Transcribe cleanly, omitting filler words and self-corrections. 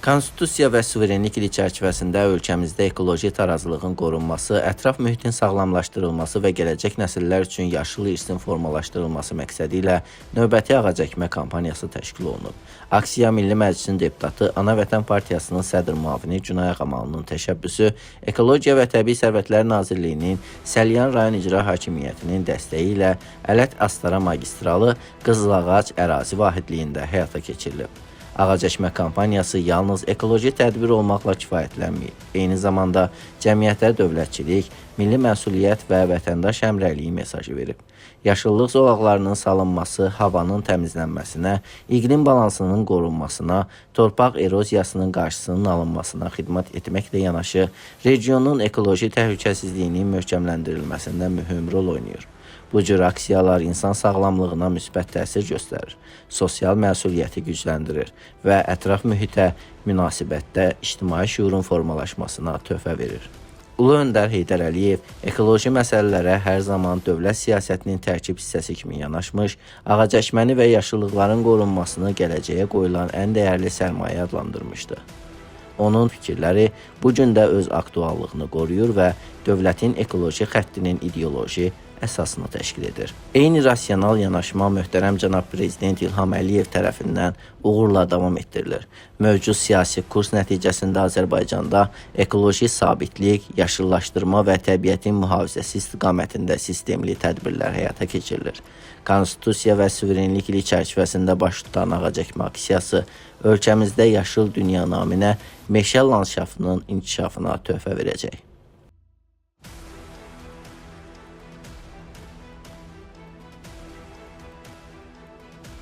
Konstitusiya və suverenlik ili çərçivəsində ölkəmizdə ekoloji tarazlığın qorunması, ətraf mühitin sağlamlaşdırılması və gələcək nəsillər üçün yaşıl irsin formalaşdırılması məqsədi ilə növbəti ağac əkmə kampaniyası təşkil olunub. Aksiya Milli Məclisin deputatı, Ana Vətən Partiyasının sədr müavini Günay Ağamalının təşəbbüsü, Ekologiya və Təbii Sərvətlər Nazirliyinin Səlyan rayon İcra Hakimiyyətinin dəstəyi ilə Ələt Astara magistralı Qızılağac ərazi vahidliyində həyata keçirilib. Ağac əkmə kampaniyası yalnız ekoloji tədbir olmaqla kifayətlənməyib. Eyni zamanda cəmiyyətə dövlətçilik, milli məsuliyyət və vətəndaş həmrəyliyi mesajı verib. Yaşıllıq zolaqlarının salınması havanın təmizlənməsinə, iqlim balansının qorunmasına, torpaq eroziyasının qarşısının alınmasına xidmət etməklə yanaşı, regionun ekoloji təhlükəsizliyinin möhkəmləndirilməsində mühüm rol oynayır. Bu cür aksiyalar insan sağlamlığına müsbət təsir göstərir, sosial məsuliyyəti gücləndirir və ətraf mühitə münasibətdə ictimai şüurun formalaşmasına töhfə verir. Ulu öndər Heydər Əliyev ekoloji məsələlərə hər zaman dövlət siyasətinin tərkib hissəsi kimi yanaşmış, ağac əkməni və yaşıllıqların qorunmasını gələcəyə qoyulan ən dəyərli sərmayə adlandırmışdı. Onun fikirləri bu gün də öz aktuallığını qoruyur və dövlətin ekoloji xəttinin ideoloji əsasını təşkil edir. Eyni rasional yanaşma möhtərəm cənab prezident İlham Əliyev tərəfindən uğurla davam etdirilir. Mövcud siyasi kurs nəticəsində Azərbaycanda ekoloji sabitlik, yaşıllaşdırma və təbiətin mühafizəsi istiqamətində sistemli tədbirlər həyata keçirilir. Konstitusiya və suverenlik ili çərçivəsində baş tutan ağac əkmə aksiyası ölkəmizdə yaşıl dünya naminə meşə landşaftının inkişafına töhfə verəcək.